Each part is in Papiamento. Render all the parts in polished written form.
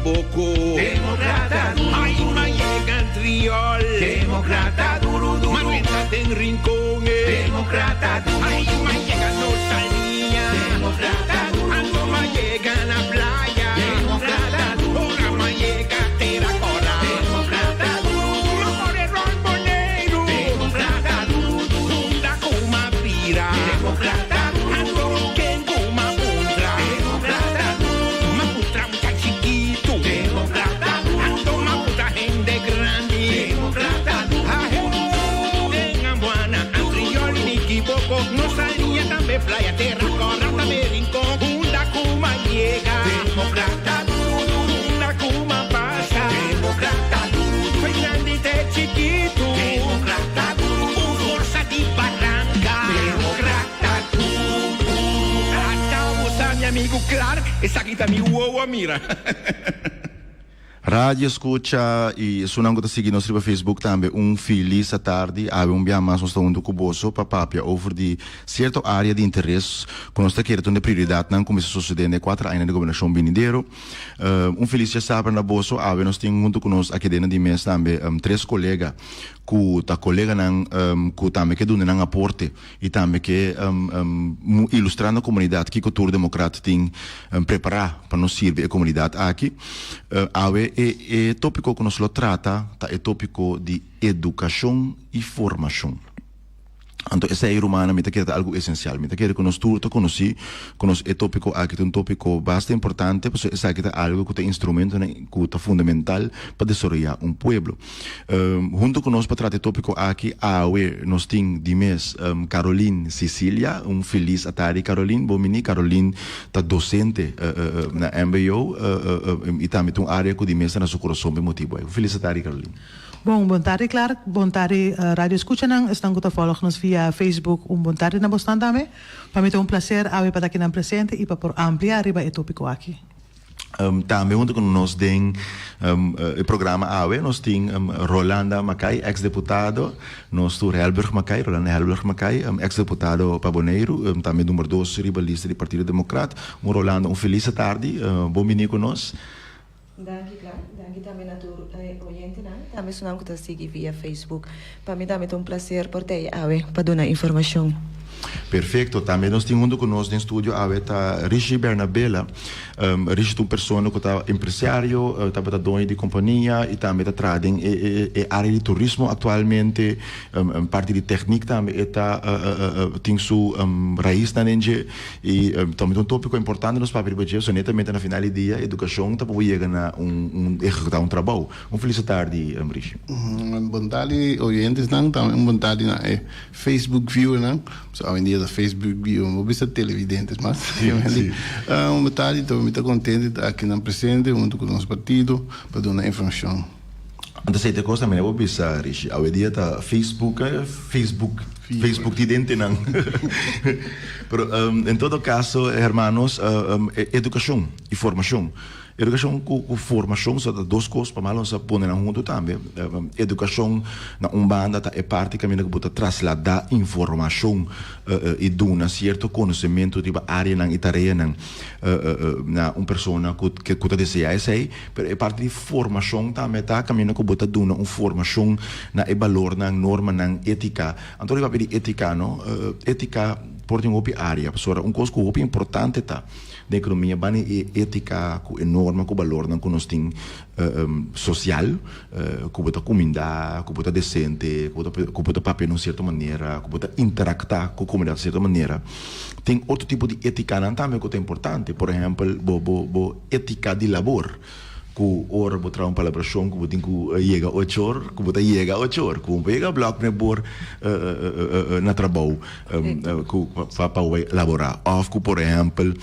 Nikiboko. Demokrata duru duru. Ai m'a yega Antriol. Demokrata duru duru. M'a drenta den Rincon. Demokrata duru duru. Ai m'a yega Nos Saliña. Demokrata duru duru. Anto m'a yega na Playa. Demokrata duru duru. Ora m'a yega Tera Kòrá. Demokrata duru duru. M'a kore rònt Boneiru. Demokrata duru duru. Unda ku m'a bira. Demokrata duru duru. Anto ken ku m'a puntra. Demokrata duru duru. M'a puntra mucha chikitu. Demokrata duru duru. Anto m'a puntra hende grandi. Demokrata duru duru. Den Amboana, Antriol i Nikiboko. Nos Saliña tambe Playa, Tera Kòrá tambe Rincon. Unda ku m'a yega. Demokrata duru duru. Unda ku m'a pasa. Demokrata duru duru. Fo'i grandi te chikitu. Demokrata duru duru. Un forsa di baranka. Demokrata duru duru. Ata bo sa mi amigu Clark, esaki ta mi wowo a mira. Radio scucha y esunnan cu ta sigui nos riba Facebook tambe un feliz atardi. Awe un bia mas nos ta hunto cu boso pa papia over di cierto area di interes cu nos ta kere ta un di e prioridadnan cu mester sucede na e cuater añanan di gobernacion binidero. Un feliz djasabra na boso. Awe nos tin hunto cu nos aki dentro di mes tambe tres colega cu ta coleganan cu tambe ke duna nan aporte y tambe ke ilustra na comunidad kico tur Democrat tin prepara pa nos sirbi e comunidad aki. Awe e e topico cu nos lo trata ta e topico di educacion y formacion. Anto esey rumannan mi ta kere ta algo esencial. Mi ta kere cu nos tur ta conoci cu nos e topico aki ta un topico basta importante pasobra esaki ta algo cu ta instrumentonan cu ta fundamental pa desaroya un pueblo. Hunto ku nos pa trata e tópiko aki awe nos tin di mes Caroline Cicilia. Un felis atardi Caroline. Bon bini. Caroline ta dosente na mbo i tambe ta un área ku di mes ta na su kurason pa e motibu ei. Un felis atardi Caroline. Bon, bon tardi Clark, bon tardi radio escuchanan, esnan ku ta volg nos via Facebook, un bon tardi na bosnan tambe. Pa mi ta un placer awe pa ta akinan presente i pa por amplia riba e tópiko aki. Tambe hunto ku nos den e programa awe nos tin Rolanda Mackay, ex deputado, nos tur Helberg Mackay, Rolanda Helberg Mackay, ex deputado pa Boneiru, tambe number dos riba lista di Partido Democrat. Un Rolanda un felis atardi, bon bini ku nos. Danki Clark, danki tambe na tur e oyentenan, tambe esunnan ku ta sigui via Facebook. Pa mi tambe ta un placer por ta ei awe pa duna informacion. Perfecto. Tambe nos tin hunto cu nos den studio awe ta Rishi Bernabela. Rishi ta un persona cu ta empresario, tabata doño di compania y tambe ta traha den e area di turismo actualmente. Parti di techniek tambe e ta tin su raisnan den dje. Y tambe ta un topico importante nos papia riba dje, so netamente na final di dia educacion ta por yega na un ehecuta un trabou. Un felis tardi, Rishi. Un bon tardi oyentesnan, tambe un bon tardi na e Facebook viewernan. So awendia ta Facebook viewer, no por bisa televidentes mas. Sí, sí. Un bon tardi, mi ta contento di ta akinan presente hunto cu nos partido pa duna informacion. Anto esei ta e cos tambe bo bisa, Rishi. Awendia ta Facebook, Facebook, Facebook videntenan. Pero en todo caso, hermanos, educacion y formacion. Edukashon ku formashon sa ta dos kos pa malo nos a pone nan huntu tambe. Edukashon na un banda ta e parti kaminda ku bo ta trasladá informashon i duna sierto konosementu riba áreanan i tareanan na un persona ku ku ta deseá esei. Pero e parti di formashon tambe ta kaminda ku bo ta duna un formashon na e balornan, normanan, étika. Anto riba papia di étika no, étika por tin hopi área pasobra un kos ku hopi importante ta. Den ekonomia bani e etika ku e norma ku balornan ku nos tin sosial, ku bo ta kumindá, ku bo ta desente, ku bo ta ku bo ta papia na un sierto manera, ku bo ta interaktá ku komunidat na sierto manera. Tin otro tipo di etikanan tambe ku ta importante, por ehèmpel bo bo bo etika di labor, ku ora bo traha un palabrashon ku bo tin ku yega ocho or, ku bo ta yega ocho or, ku bo no por yega blòk n'e bor na trabou. Ku pa pa bo laborá. Òf ku por ehèmpel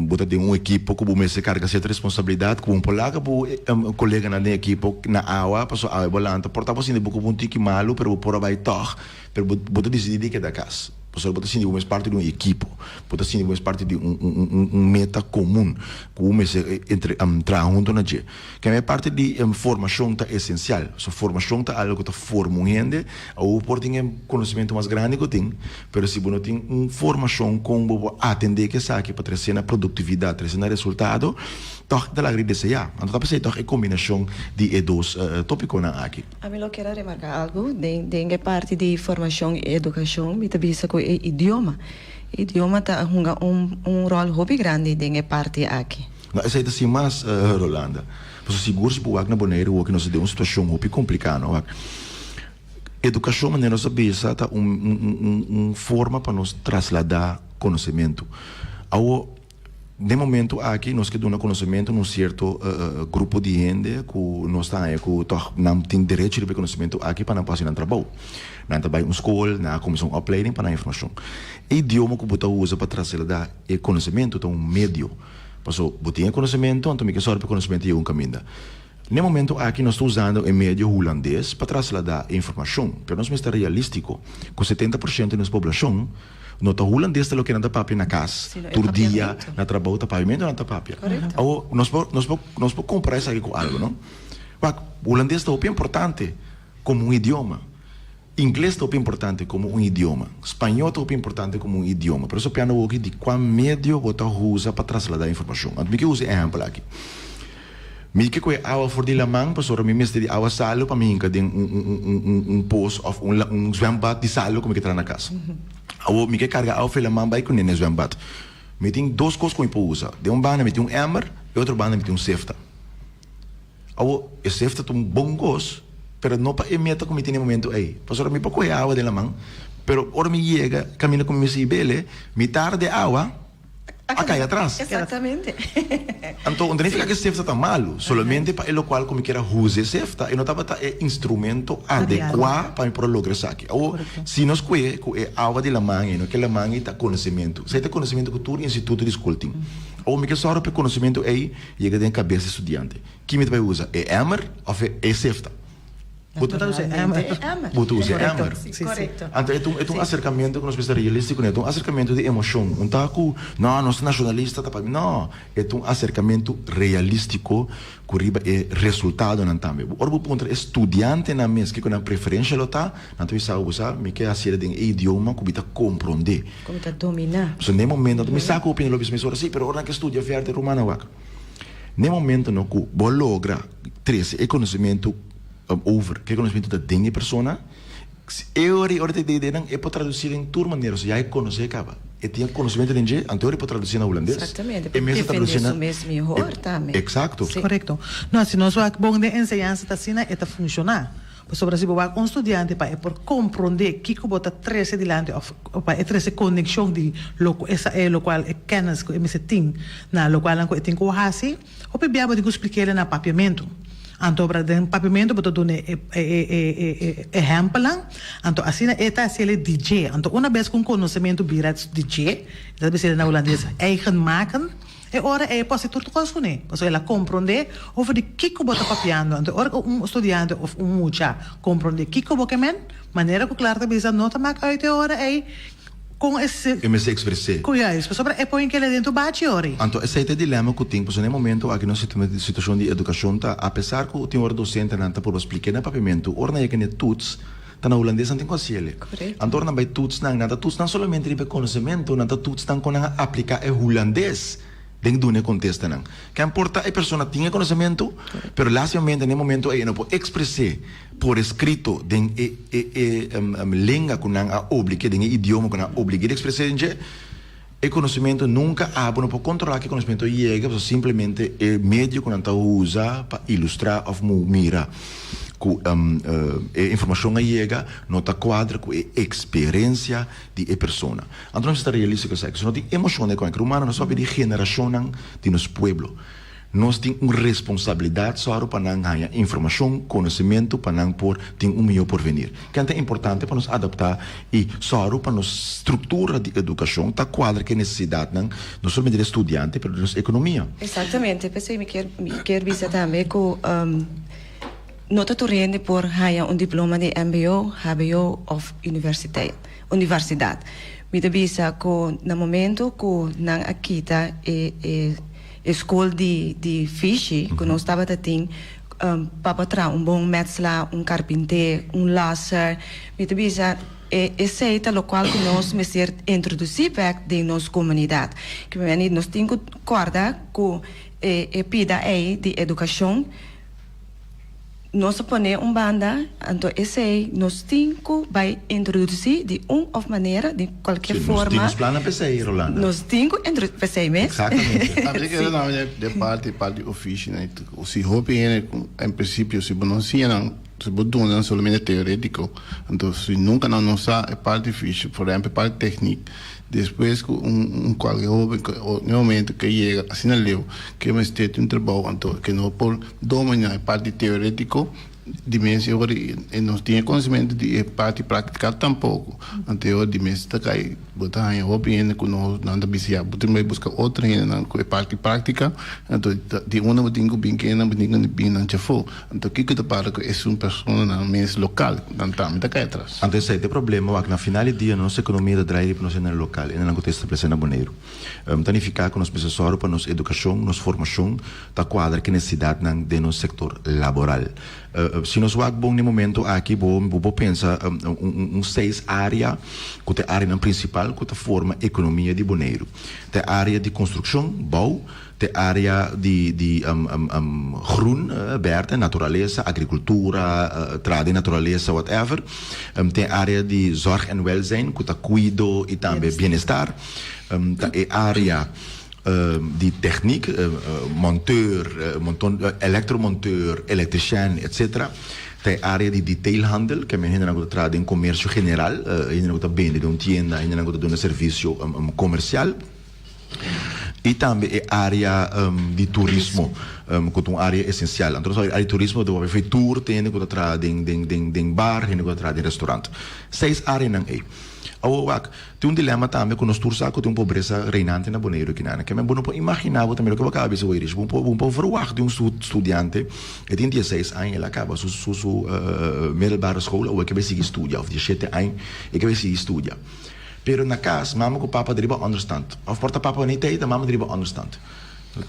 bo ta den un ekipo ku bo mester karga sierto responsabilidat ku bo no por laga bo koleganan den ekipo na awa pasobra awe bo lanta por ta bo sinti bo ku bo un tiki malu pero bo por a bai tòg pero bo ta disidí di keda kas. Pasobra bo ta sinti bo mes parti di un ekipo, bo ta sinti bo mes parti di un un un un meta komun ku bo mester entre traha huntu na dje. Kende e parti di formashon ta esensial. So formashon ta algu ku ta forma un hende. Awor bo por tin e konosementu mas grandi ku tin, pero si bo no tin un formashon kon bo por atendé ku esaki pa trese na produktividat, trese na resultado, tòg e ta laga di deseá. Anto ta p'esei tòg e kombinashon di e dos topikonan aki. Ami lo kier a remarca algo den den e parti di formacion y educacion mi ta bisa cu e idioma idioma ta hunga un un rol hopi grandi den e parti aki. No esey ta sin mas Rolanda. Pasobra sigur si bo wak na Boneiru hoki nos ta den un situacion hopi complica no wak. Educacion manera nos a bisa ta un un un forma pa nos traslada conocemento. Awo Den momento aki nos ke duna konosementu na un sierto grupo di hende ku nos ta haña ku tòg nan tin derecho riba e konosementu aki pa nan por hasi nan trabou. Nan ta bai un skol, nan a kuminsá un opleiding pa nan informashon. E idioma ku bo ta usa pa trasladá e konosementu ta un medio. Paso bo tin e konosementu, anto mi ke sòru pa e konosementu yega un kaminda. Na e momento aki nos ta usando e medio hulandes pa trasladá e informashon, pero nos mester ta realístiko ku 70% di nos poblashon No ta hulandes ta loke nan ta papia na kas, tur dia, na trabou ta papiamentu nan ta papia. Awor, nos por, nos por, nos por kompara esaki ku algu, no? Wak, hulandes ta hopi importante komo un idioma. Ingles ta hopi importante komo un idioma. Spañó ta hopi importante komo un idioma. Pero esaki piando awoki di kua medio bo ta usa pa trasladá informashon. Anto mi ke usa e ehèmpel aki. Mi ke kohe awa for di laman pasobra mi mester di awa salu pa mi hinka den un un un un un pos of un un zwembad di salu ku mi ke traha na kas. Awor mi ke karga awa for di laman bai kuné na e zwembad. Mi tin dos kos ku mi por usa. Den un banda mi tin un emmer, e otro banda mi tin un sefta. Awor e sefta ta un bon kos, pero no pa e meta ku mi tin na e momento ei. Pasobra mi por kohe awa den laman, pero ora mi yega kaminda ku mi mester hib'el, mitar di e awa a kai atras. Exactamente. Anto, no ta nifica cu e sefta ta malu, solamente pa e locual cu mi kier a usa e sefta, e no tabata e instrumento adecua pa mi por a logra esaki. Awor, si nos cue cu e awa di laman ei, no ke laman ei ta conocimento. Esei ta conocimento cu tur instituto di scol tin. Awor, mi ke sòru pa e conocimento ei yega den cabes di studiante. Ki mi ta bay usa, e emmer of e sefta? Bo ta usa emmer. Bo ta usa emmer. Anto e ta un aserkamentu ku nos mester realístiko, e ta un aserkamentu di emoshon. Un ta ku no, nos ta nashonalista ta papia. No, e ta un aserkamentu realístiko ku riba e resultadonan tambe. Ora bo puntra e studiantenan mes kiko nan preferensha lo ta, nan ta bisa bo sa mi ke hasiel den e idioma ku mi ta komprondé. Ku mi ta dominá. So den e momento mi sa ku hopi hende lo bisa mesora si, pero ora nan ke studia vèrdè rumannan wak. Den e momentonan ku bo logra trese e konosementu over, ku e konosementu ta den e persona, e ora ora ta e nan e por tradusi den tur manera, so ya e konosé kaba, e tin e konosementu den dje, anto e ora e por tradusi na hulandes, Exactamente, e por mes ta defende tradusi na su mes mihor tambe. Exacto. Sí. Korekto. No, si nos wak bon den enseñansa ta asina e ta funshoná. Pasobra si bo wak un studiante pa e por komprondé kiko bo ta trese dilanti òf pa e trese konekshon di lo ku e sa e lokual e kènis ku e mester tin na lokualnan ku e tin ku hasi, Hopi bia bo tin ku splik'é na papiamentu. Anto ora den papiamentu bo ta duna e e ehèmpelnan, anto asina e ta hasiel e di dje. Anto una bes ku un konosementu bira di dje, e ta bis'é na hulandes eigen maken, e ora ei e por hasi tur kos kuné, pasobra el a komprondé over di kiko bo ta papiando. Anto ora ku un studiante òf un mucha komprondé kiko bo ke men, manera ku Clara ta bisa no ta mak uit e ora ei. Kon e se. E mester ekspres'é. Ku juist, pasobra e pon kele den tur bachi ori. Anto esei ta e dilema ku tin, pasobra na e momento aki nos situashon di edukashon ta, apesar ku tin ora dosentenan ta purba splik'é na papiamentu, ora nan yega na e tuts, ta na hulandes nan tin ku hasiel. Anto ora nan bai tuts nan, nan ta tuts nan solamente riba e konosementu, nan ta tuts nan kon nan a apliká e hulandes den duna e kontestanan. Ke importa e persona tin e konosementu, pero lastimamente na e momento ei e no por ekspres'é. Por eskrito den e e e lenga ku nan a oblig'é, den e idioma ku nan a oblig'é di ekspres'é den dje, e konosementu nunka abo no por kontrolá ku e konosementu a yega, pasobra simplemente e medio ku nan ta usa pa ilustrá òf mira ku e informashon a yega no ta kuadra ku e eksperensia di e persona. Anto nos mester ta realístiko esaki. Si no tin emoshon den kualke humano nos papia di generashonnan di nos pueblo. Nos tin un responsabilidat sòru pa nan haña informashon, konosementu pa nan por tin un mihó porvenir. Ken ta importante pa nos adaptá i sòru pa nos struktura di edukashon ta kuadra ku e nesesidatnan no solamente di e studiante pero di nos ekonomia. Exactamente, p'esei mi kier mi kier bisa tambe ku no ta tur hende por haña un diploma di mbo, hbo òf universiteit, universidat. Mi ta bisa ku na momento ku nan a kita e e e skol di di fishi ku nos tabata tin pa por traha un bon metsla, un karpinté, un lasser, mi ta bisa e esei ta lokual ku nos mester introdusí bèk den nos komunidat. Nos tin ku kòrda ku e e pida ei di edukashon. Nos a pone un banda, anto esei nos tin cu bay introduci di un of manera, di cualkier Sí, nos forma. tin nos plannan p'esei, Rolanda. Nos tin cu introduci p'esei mes. Exactamente. A mi kere tambe de parti parti ofishi nan si hopi hende cu en principio si bo no siña nan si bo duna nan solamente teoretico anto si nunca nan no sa e parti ofishi por ehempel e parti techniek Despues ku un kualke hoben na e momento ke yega asina leu ke mester tin un trabou anto ke no por dominá e parti teorétiko di mes e ora e no tin e konosementu di e parti praktikal tampoko anto e ora di mes ta kai bo ta haña hopi hende ku no nan ta bisa ya bo tin bai buska otro hendenan ku e parti práktika anto di unda bo tin ku bin kende bo tin ku bin nan chafó anto kiko ta para ku esun personanan mes lokal nan tambe ta kai atras. Anto esei ta e problema wak na final di dia nos ekonomia ta drai riba nos hendenan lokal, hendenan ku ta establesé na Boneiru. Ta nifiká ku nos mester sòru pa nos edukashon, nos formashon ta kuadra ku e nesesidatnan den nos sektor laboral. Si nos wak bon den momento aki bo bo por pensa un seis área ku ta e áreanan prinsipal ku ta forma ekonomia di Boneiru. Ta e área di konstrukshon, bou, Te area di di groen, berde, naturalesa, agricultura, traha den naturalesa, whatever. Te area di zorg en welzijn, cu ta cuido y tambe bienestar. Ta e area di techniek, monteur, electromonteur, electricien, etcetera. Ta e area di detailhandel, ke men hendenan cu ta traha den comercio general, hendenan cu ta bende den un tienda, hendenan cu ta duna servicio comercial. Y tambe e area di turismo cu ta un area esencial. Anto nos area di turismo ta wak tur tin hende cu ta traha den den den bar, hende cu ta traha den restaurant. Seis areanan ey. Awor wak, tin un dilema tambe cu nos tur sa cu tin un pobresa reinante na Boneiru aki nan. Ke men bo no por imagina bo tambe loke bo caba bisa wey Rishi. Bo bo por verwagt di un studiante e tin dieseis aña el a caba su su su middelbare school awor e ke bay sigui studia of dieshete aña e ke bay sigui studia. Pero na kas, mama ku papa ta riba ònderstant. Òf por ta papa ni tei, ta mama ta riba ònderstant.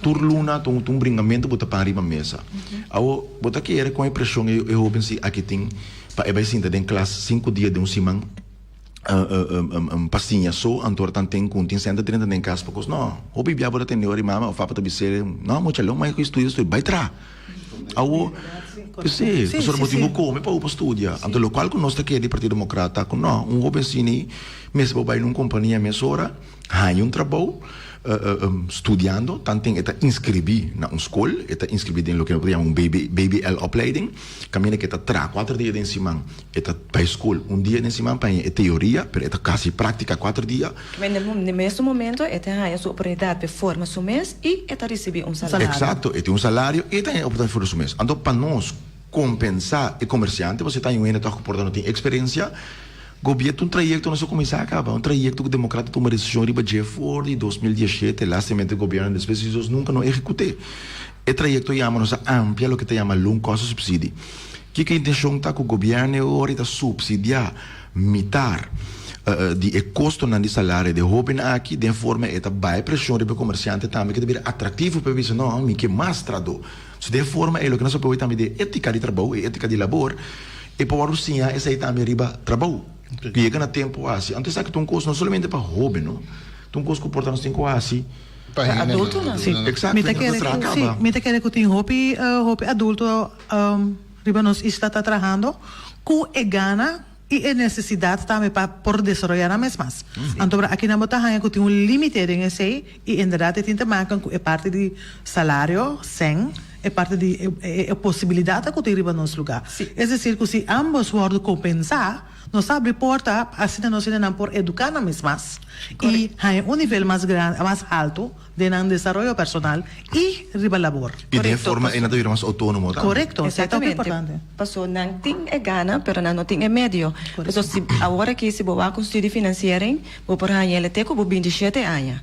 Tur luna ta un bringamentu bo ta pan riba mesa. Awor, bo ta kere kon e preshon e hóben si aki tin pa e bai sinta den klas sinku dia den un siman pa siña so, anto ora tanten ku un tin sènta drenta den kas pa kos? No, hopi bia bo ta tende ora di mama òf papa ta bis'é, No, mucha, lo mai ku estudia, estudia, bai traha. Awor, sí, pasobra bo tin ku kome pa bo por studia. Anto lokual ku nos ta kere di Partido Demokrat ta ku no, un hoben asina mester por bai na un kompania mesora, haña un trabou, studiando, tanten e ta inskribí na un skol, e ta inskribí den loke nos por yama un BBL opleiding, kaminda ku e ta traha kuater dia den siman, e ta bai skol un dia den siman pa haña e teoria, pero e ta hasi práktika kuater dia. Na mesun momento e ta haña su oportunidat pa e forma su mes i e ta risibí un salario. Eksakto, e tin un salario i e ta haña e oportunidat pa forma su mes. Anto pa nos kompensá e komersiante, pasobra e ta haña un hende tòg ku por ta no tin eksperensia, Gobier ta un trayekto nos a kuminsá kaba, un trayekto ku demokrat a tuma desishon riba dje for di 2017, lastimamente gobièrnu despues di nos nunka no ehekut'é. E trayekto yama nos a amplia loke ta yama loonkostenssubsidie. Kiko e intenshon ta ku gobièrnu e ora ta supsidiá mitar di e kostonan di salario di e hóben aki den forma e ta bai preshon riba e komersiante tambe ku ta bira atraktivo pa e bisa no mi ke mas trahadó. So den forma ei loke nos a pone tambe di e étika di trabou, e étika di labor, e por wòrdu siñá esei tambe riba trabou. Ku yega na tempu hasi. Anto esaki ta un kos no solamente pa hóben no, ta un kos ku por ta nos tin ku hasi Pa hende adultonan. Sí. Eksakto, Mi ta hende ku kere ta traha ku, sí, kaba. mi ta kere ku tin hopi, hopi adulto riba nos isla ta trahando ku e gana i e nesesidat tambe pa por desaroyá nan mes mas. Anto bra akinan bo ta haña ku tin un límite den esei i inderdat e tin te maken ku e parti di salario, sèn, e parti di e posibilidatnan ku tin riba nos lugá. Es desir ku si ambos wòrdu kompensá, Nos ta abri porta pa asina nos hendenan por eduká nan mes mas i haña un nivel mas grandi, mas haltu den nan desaroyo personal i riba labor. I den e forma ei nan ta bira mas outónomo tambe. Korekto, esei ta hopi importante. Paso nan tin e gana pero nan no tin e medio. Paso si awor aki si bo wak un studie financiering bo por haña el te ku bo 27 aña.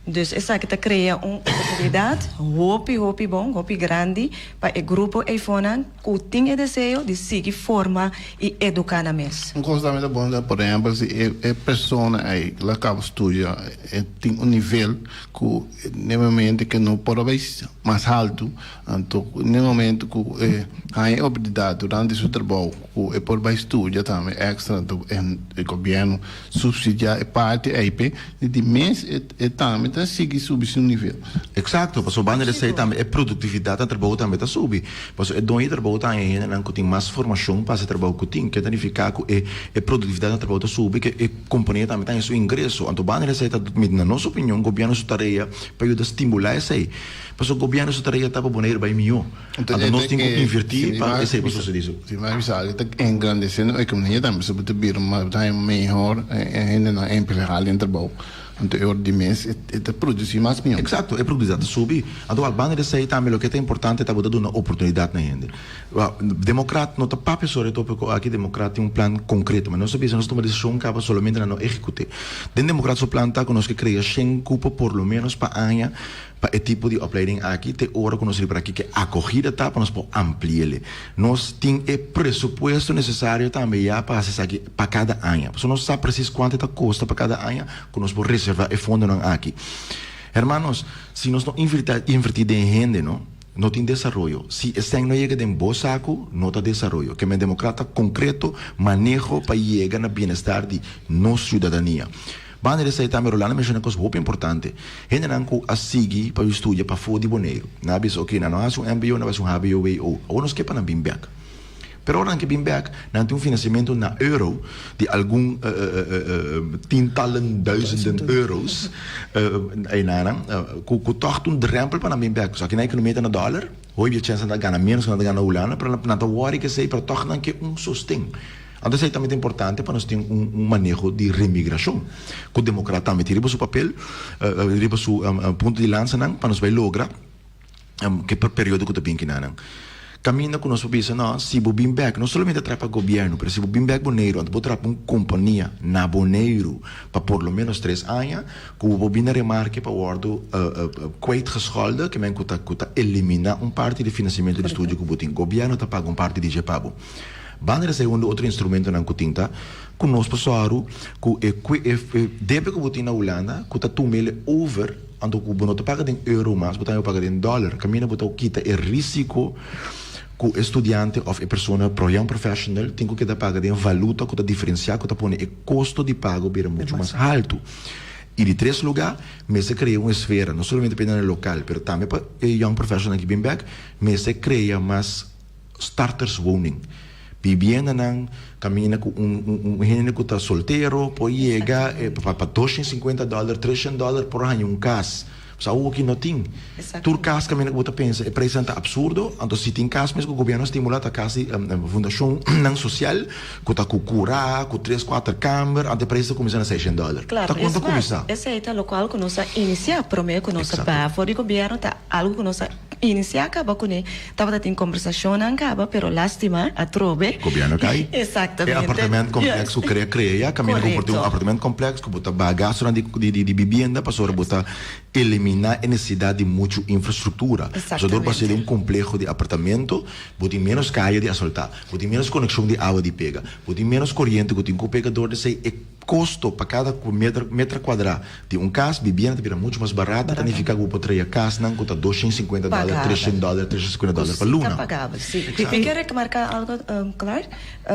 Dus esaki ta krea un oportunidat hopi hopi bon, hopi grandi pa e grupo eifonan ku tin e deseo di sigui forma i eduká nan mes. Un kos tambe ta bon ta, por ehèmpel, si e persona ei la kaba studia, e tin un nivel ku n'e momento ke no por a bai mas haltu, anto n'e momento ku e haña e oportunidat durante su trabou ku e por bai studia tambe èkstra, anto e gobièrnu Subsidiá e parti ei p'e di mes e tambe ta sigui subi su nivel. Eksakto, pasobra banda di esei tambe e produktividat na trabou tambe ta subi. Pasobra e doño di trabou ta haña hendenan ku tin mas formashon pa hasi trabou ku tin, ke ta nifiká ku e e produktividat na trabou ta subi, ke e kompania tambe ta haña su ingreso. Anto banda di esei ta, na nos opinion, gobièrnu su tarea pa yuda stimulá esei. Pasobra gobièrnu su tarea ta pa Boneiru bai mihó. Anto nos tin ku invertí pa esei por sosodé. Si mi a bisa algu ta engrandesé nos ekonomia tambe pasobra ta bira mas ta haña mehor hendenan empleá den trabou. Anto e ora di mes e ta produsí mas mihó. Eksakto, e produktividat ta subi. Anto wak banda di esei tambe loke ta importante ta bo ta duna oportunidat na hende. Demokrat no ta papia sobre e topiko aki, Demokrat tin un plan konkreto. Ma nos ta bisa nos tuma desishon kaba solamente na no ehekut'é. Den Demokrat su plan ta ku nos ke krea shen kupo por lo ménos pa aña Pa e tipo di opleiding aki te ora ku nos riba aki ke akogida ta pa nos por ampli'el. Nos tin e presupuesto nesesario tambe ya pa hasi esaki pa kada aña. Pasobra nos sa presis kuantu e ta kosta pa kada aña ku nos por reserva e fondonan aki. Hermanos, si nos no inverti den hende no, no tin desaroyo. Si esei no yega den bo saku, no ta desaroyo. Ke men demokrata konkreto maneho pa yega na bienestar di nos siudadania. Banda di esei tambe Rolando a menshoná kos hopi importante. Hendenan ku a sigui pa yu studia pafó di Boneiru. Nan a bisa, oke, nan no a hasi un mbo, nan a hasi un hbo, wo. Awor nos ke pa nan bin bèk. Pero ora nan ke bin bèk, nan tin un finansiamentu na euro di algun tientallen duizenden euro's einanan ku ku tòg ta un drèmpel pa nan bin bèk. Pasobra aki nan ekonomia ta na dòler, hopi bia chèns nan ta gana ménos ku nan ta gana na Hulanda, pero nan ta wòri ku esei, pero tòg nan ke un sosten. Anto esei tambe ta importante pa nos tin un maneho di remigrashon ku demokrat tambe tin riba su papel, riba su punto di lansanan pa nos bai logra ke periodo ku ta bin kinanan. Kaminda ku nos por bisa no, si bo bin bek, no solamente traha pa gobièrnu, pero si bo bin bek Boneiru anto bo traha pa un kompania na Boneiru pa por lo menos tres aña ku bo por bin na remarke pa wòrdu kwijtgescholden, ke men ku ta ku ta eliminá un parti di finansiamentu di studio ku bo tin. Gobièrnu ta paga un parti di dje pa bo. Banda di esei un di otro instrumentonan ku tin ta ku nos por sòru ku e e debe ku bo tin na Hulanda ku ta tuma el over anto ku bo no ta paga den euro mas bo ta paga den dòler kaminda bo ta kita e risiko ku e studiante òf e persona pro young professional tin ku keda paga den valuta ku ta diferensiá ku ta pone e kosto di pago bira muchu mas haltu. I di tres lugá mester krea un esfera no solamente pa e nan lokal pero tambe pa e young professional ki bin bèk mester krea mas Starterswoning, bibiendanan kaminda ku un un hende ku ta soltero por yega pa 250 dòler, 300 dòler por haña un kas. Pues awor aki no tin. Tur kas kaminda ku bo ta pensa e preisnan ta absurdo, anto si tin kas mes ku gobièrnu a stimulá ta kas di fundashonnan sosial ku ta ku kurá, ku tres kuater kamber, anto e preis ta kuminsá na 600 dòler. Ta kon ta kuminsá? Esei ta lokual ku nos a inisiá promé ku nos a baha for di gobièrnu ta algu ku nos a Inisiá kaba kuné. Tabata tin kombersashonnan kaba, pero lástima, atrobe. Gobièrnu kai. Exactamente. E apartament kompleks ku krea krea, kaminda ku por tin un apartament kompleks ku bo ta baha gastunan di di bibienda pasobra bo ta eliminá e nesesidat di muchu infrastruktura. Pasobra dor bo hasi den un kompleho di apartamento, bo tin ménos kaya di asfaltá, bo tin ménos konekshon di awa di pega, bo tin ménos koriente ku tin ku pega dor di esei e Kosto pa kada meter kuadrá di un kas, bibienda ta bira muchu mas barata, ta nifiká ku bo por traia kasnan ku ta 250 dòler, 300 dòler, 350 dòler pa luna. Ku si ta pagabel, si. Mi ke remarká algo, Clark,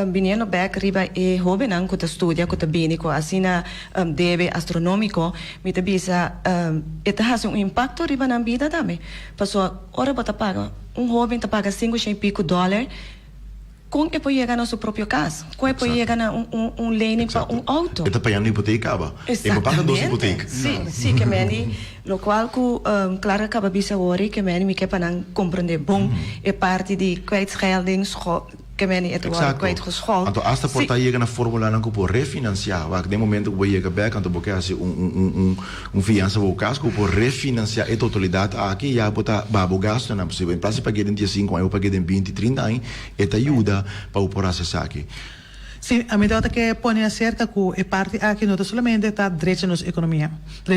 biniendo bèk riba e hóbennan ku ta studia, ku ta bini ku asina debe astronómiko, mi ta bisa e ta hasi un impakto riba nan bida tambe. Pasobra ora bo ta paga, un hóben ta paga sinku shen i piku dòler, Kon e por yega na su propio kas? Kon e por yega na un lening pa un outo? E ta payando hipotek kaba. E por paga dos hipotek. Si, si, ke meni lokual ku Clara a kaba bisa awor ke meni mi ke pa nan komprende bon e parti di kwijtschelding, ke meni e ta wòrdu kwijtgescholden. Anto asta por ta yega na formulanan ku por refinansiá. Wak den momento ku bo yega bèk anto bo ke hasi un un fiansa pa bo kas ku bo por refinansiá e totalidat aki ya bo ta baha bo gastunan. Pasobra en plas di pag'é den diesinku aña bo pag'é den binti, trinta aña. E ta yuda pa bo por hasi esaki. Si, ami tabata ke pone aserka ku e parti aki no ta solamente ta drecha nos ekonomia,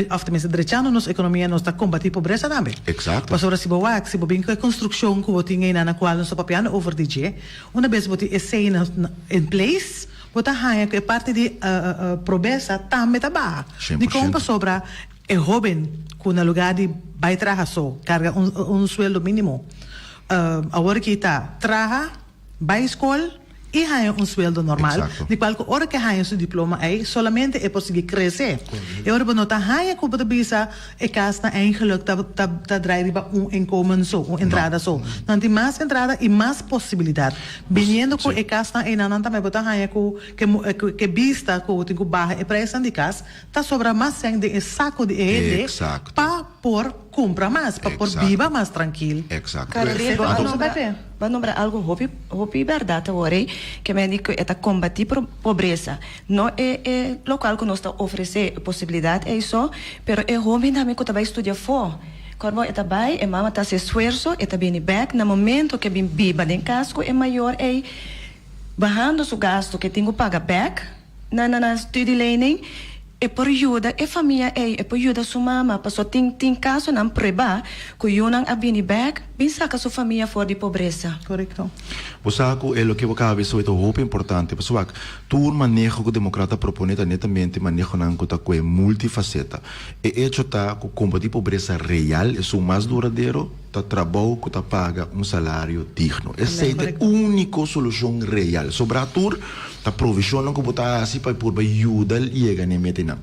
òf tenminste drechando nos ekonomia nos ta kombatí pobresa tambe. Eksakto. Pasobra si bo wak, si bo bin ku e konstrukshon ku bo tin einan na kual nos ta papiando over di dje, una bes bo tin esei na in place, bo ta haña ku e parti di probesa tambe ta baha. Shen por Dikon? shento. Pasobra e hóben ku na lugá di bai traha so, karga un un sueldo mínimo, awor ki ta traha, Bai skol i haña un sueldo normal, Exacto. di kual ku ora ku e haña su diploma ei, solamente e por sigui krese. E ora bo no ta haña ku bo ta bisa e kasnan eigenlijk ta ta ta drai riba un inkomen so, un entrada so. Nan tin mas entrada i mas posibilidat. Biniendo ku e kasnan einan nan tambe bo ta haña ku ke ke bista ku bo tin ku baha e preisnan di kas, ta sobra mas sèn den e sako di e hende Exacto. pa por kumpra mas, pa por Exacto. biba mas trankil. Exacto. Carolina, bo a Anto, nombra, bo a nombra algo hopi, hopi berdad awor ei, ke men di ku e ta kombatí pobresa. No e e lokual ku nos ta ofresé e posibilidat ei so, pero e hoben tambe ku ta bai studia afó. Kòrbo e ta bai, e mama ta hasi esfuerso, e ta bini bèk na momento ku e bin biba den kas ku e mayor ei, bahando su gasto ku e tin ku paga bèk na na na studielening, E por yuda e famia ei, e por yuda su mama, paso tin tin kasonan pruebá ku yunan a bini bèk bin saka su famia for di pobresa. Korekto. Bo sa ku e loke bo kaba bisa hoy ta hopi importante, pasobra wak, tur maneho ku demokrat a proponé ta netamente manehonan ku ta kue multifaseta. E echo ta ku kombatí pobresa real, esun mas duradero, ta trabou ku ta paga un salario digno. Esei ta e úniko solushon real. Sobrá tur ta provishonnan ku bo ta hasi pa e purba yuda yega na e metanan.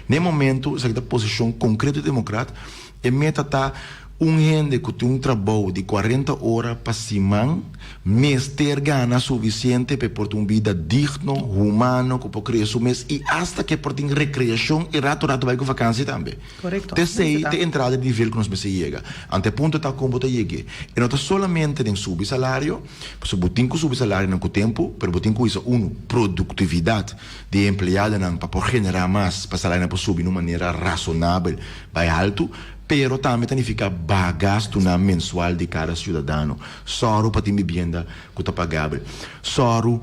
Na e momentu, esaki ta posishon konkreto di Demokrat, e meta ta un hende ku tin un trabou di kuarenta ora pa siman mester gana sufisiente pa e por tin un bida digno, humano, ku por kria su mes i asta ku e por tin rekreashon i ratu ratu bai ku vakansi tambe. Korekto. T'esei ta e entrada di nivel ku nos mester yega. Ante e punto ta kon bo ta yeg'é. E no ta solamente den subi salario, pasobra bo tin ku subi salarionan ku tempu, pero bo tin ku hisa unu, produktividat di e empleadonan pa por generá mas, pa salarionan por subi na un manera rasonabel bai haltu, pero tambe ta nifiká baha gastunan mensual di kada siudadano. Sòru pa tin bibienda ku ta pagabel. Sòru.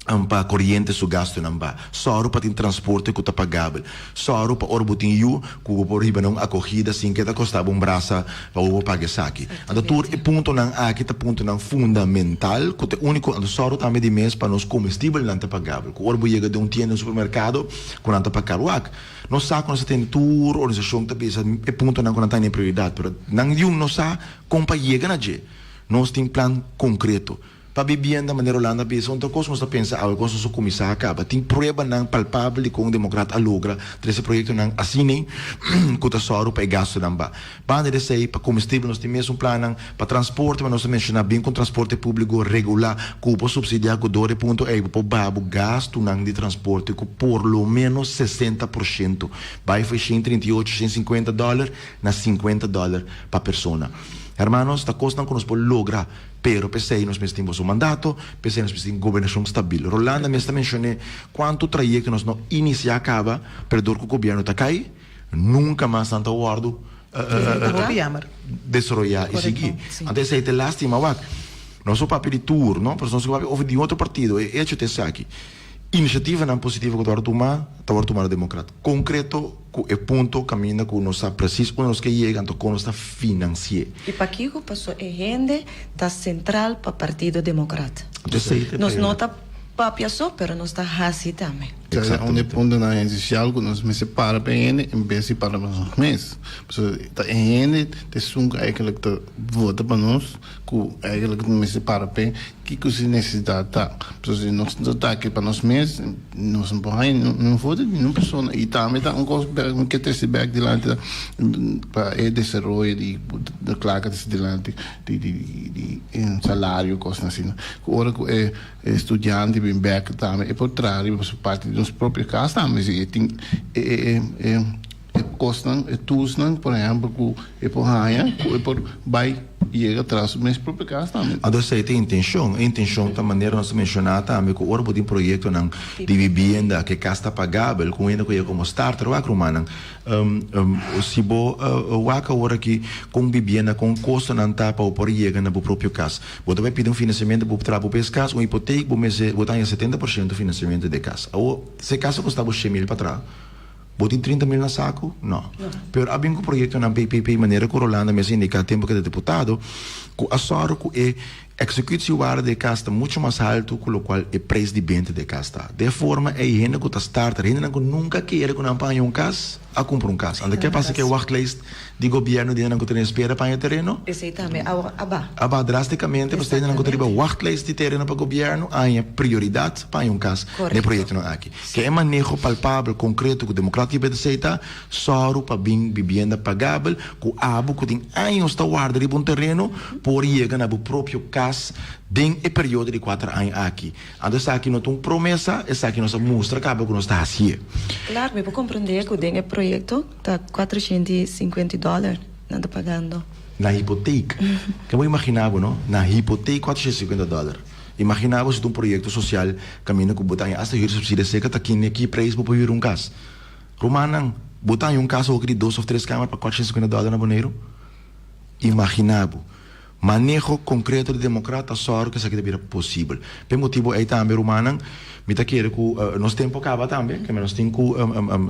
Pa koriente su gastunan ba. Sòru pa tin transporte ku ta pagabel. Sòru pa ora bo tin yu ku bo por hiba na un akogida sin ke ta kosta bo un brasa pa bo por paga esaki. Anto tur e puntonan aki ta puntonan fundamental ku ta e úniko. Anto sòru tambe di mes pa nos komestibelnan ta pagabel. Ku ora bo yega den un tienda, un supermerkado ku nan ta pagabel. Wak, nos sa ku nos ta tene tur organisashon ta bisa e puntonan ku nan ta haña prioridat, pero nan yun no sa kon pa yega na dje. Nos tin plan konkreto. Pa bibienda, manera Rolando a bisa, un ta kos ku nos ta pensa awe kos nos a kuminsá a kaba. Tin pruebanan palpabel di kon Demokrat a logra trese proyektonan asina ku ta sòru pa e gastunan ba. Banda di esei, pa komestibel nos tin mesun plannan, pa transporte, ma nos a menshoná bin ku un transporte públiko regulá ku bo por supsidiá ku dor e punto ei bo por baha bo gastunan di transporte ku por lo ménos 60%, bai for 138, 150 dòler na 50 dòler pa persona. Hermanos, ta kosnan ku nos por logra. Pero p'esei nos mester tin boso mandato, p'esei nos mester tin gobernashon stabil. Rolanda mes ta menshoné kuantu trayekto nos no inisiá kaba, pero dor ku gobièrnu ta kai, nunka mas nan ta wòrdu desaroyá i sigui. Anto esei ta e lástima. Wak, nos por papia di tur, no? Pero nos por papia over di otro partido. E echo ta esaki. Inisiativanan positivo ku ta wòrdu tumá, ta wòrdu tumá dor Demokrat. Konkreto ku e punto kaminda ku nos sa presis unda nos ke yega, anto kon nos ta finansi'é. I pakiko? Paso e hende ta sentral pa Partido Demokrat. Anto esei ta e Nos no prioridat. ta papia so, pero nos ta hasi tambe. Esei ta un di e puntonan esensial ku nos mester para pa e hende en bes di para pa nos mes. Pasobra ta e hende ta esun ku eigenlijk ta vota pa nos, ku eigenlijk mester para p'e. Kiko si nesesidat ta? Pasobra si nos no ta aki pa nos mes, nos no por haña niun voto di niun persona. I tambe ta un kos ku mi ke trese bèk dilanti ta pa e desaroyo di di kla ka trese dilanti di di di salario kosnan asina. Ku ora ku e studiante bin bèk tambe e por traha riba su parti di nos propio kas tambe si e tin e e e. e kosnan, e toolsnan, por ehèmpel, ku e por haña, ku e por bai yega tras su mes propio kas tambe. Anto esei ta e intenshon. E intenshon ta manera nos a menshoná tambe ku ora bo tin proyektonan di bibienda ku e kas ta pagabel, ku un hende ku yega komo starter wak rumannan, si bo wak awor aki kon bibienda, kon kostonan ta pa bo por yega na bo propio kas. Bo ta bai pidi un finansiamentu pa bo traha bo pes kas, un hipotek, bo mester bo ta haña 70% finansiamentu di e kas. Awor, si e kas a kosta bo 100 mil pa traha, bo tin 30 mil na saku? No. Pero a bin ku proyektonan PPP manera ku Rolanda mes a indiká tempu ku e ta diputado, ku a sòru ku e executiewaarde di e kas ta muchu mas haltu ku lokual e preis di benta di e kas ta. De e forma ei hende ku ta starter, hendenan ku nunka kere ku nan por haña un kas, a kumpra un kas. Anto ke pasa ku e wachtlijst di gobièrnu di hendenan ku ta den espera pa haña tereno? Esei tambe a baha. A baha drástikamente pasobra hendenan ku ta riba wachtlijst di tereno pa gobièrnu a haña prioridat pa haña un kas den e proyektonan aki. Ke e maneho palpabel, konkreto ku Democratic BTC ta sòru pa bin bibienda pagabel ku abo ku tin años ta warda riba un tereno por yega na bo propio kas den e periodo di kuater aña aki. Anto esaki no ta un promesa, esaki nos a mustra kaba ku nos ta hasié. Klaar, mi por komprendé ku den e proyekto ta 450 dòler nan ta pagando. Na hipotek. Ke bo imaginá bo, no? Na hipotek 450 dòler. Imaginá bo si ta un proyekto sosial kaminda ku bo ta haña asta huursubsidie seka ta kende ki preis bo por hür un kas. Rumannan, bo ta haña un kas hopi di dos òf tres kamer pa 450 dòler na Boneiru? Imaginá bo. Maneho konkreto di Demokrat ta sòru ku esaki ta bira posibel. P'e motibu ei tambe, rumannan, mi ta kere ku nos tempu a kaba tambe, kende nos tin ku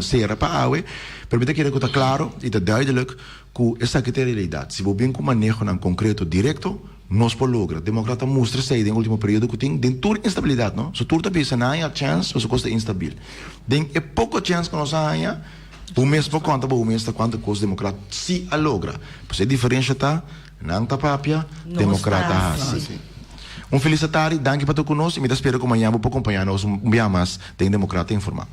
sera pa awe, pero mi ta kere ku ta klaro i ta duidelijk ku esaki ta e realidat. Si bo bin ku manehonan konkreto direkto, nos por logra. Demokrat a mustra esei den ultimo periodo ku tin den tur instabilidat, no? So tur ta bisa nan haña chèns pasobra kos ta instabil. Den e poko chèns ku nos a haña, bo mes por konta bo mes ta kuantu kos Demokrat si a logra. Pasobra e diferensha ta, nan ta papia, Demokrat ta hasi. Un felis atardi, danki pa ta ku nos i mi ta spera ku mañan bo por kompañá nos un bia mas den Demokrat ta Informá.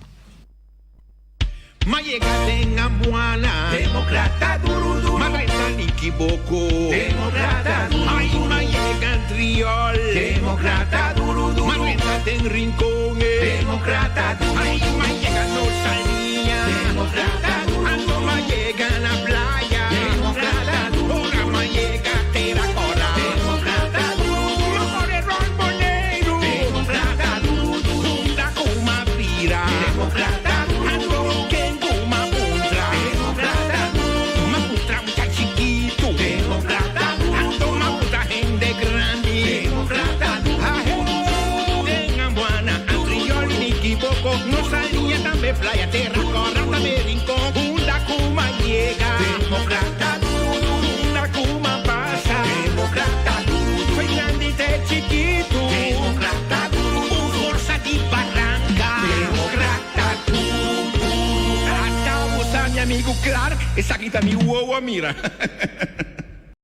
Ma yega den Ambuana. Democrata duru duru. Ma drenta Nikiboko. Democrata duru duru. Ay ma yega Antriol. Democrata duru duru. Ma drenta den Rincon. Democrata duru duru. Ay ma yega Nostalgia. Democrata duru duru. Anto ma yega na playa. Democrata duru duru. Ora ma yega Tera Cora. Democrata duru duru. Ma core rond Boneiru. Democrata duru duru. Unda cu ma bira. Democrata duru duru. Anto ken cu ma puntra. Democrata duru duru. Ma puntra mucha chikitu. Democrata duru duru. Anto ma puntra hende grandi. Democrata duru duru. Den Ambuana, Antriol y Nikiboko. Nos alia tambe Playa, Tera Cora tambe Rincon. Unda cu ma yega. Democrata duru duru. Unda cu ma pasa. Democrata duru duru. Fo'i grandi te chikitu. Democrata duru duru. Un forsa di baranka. Democrata duru duru. Ata bo sa mi amigu Clark, esaki ta mi wowo mira.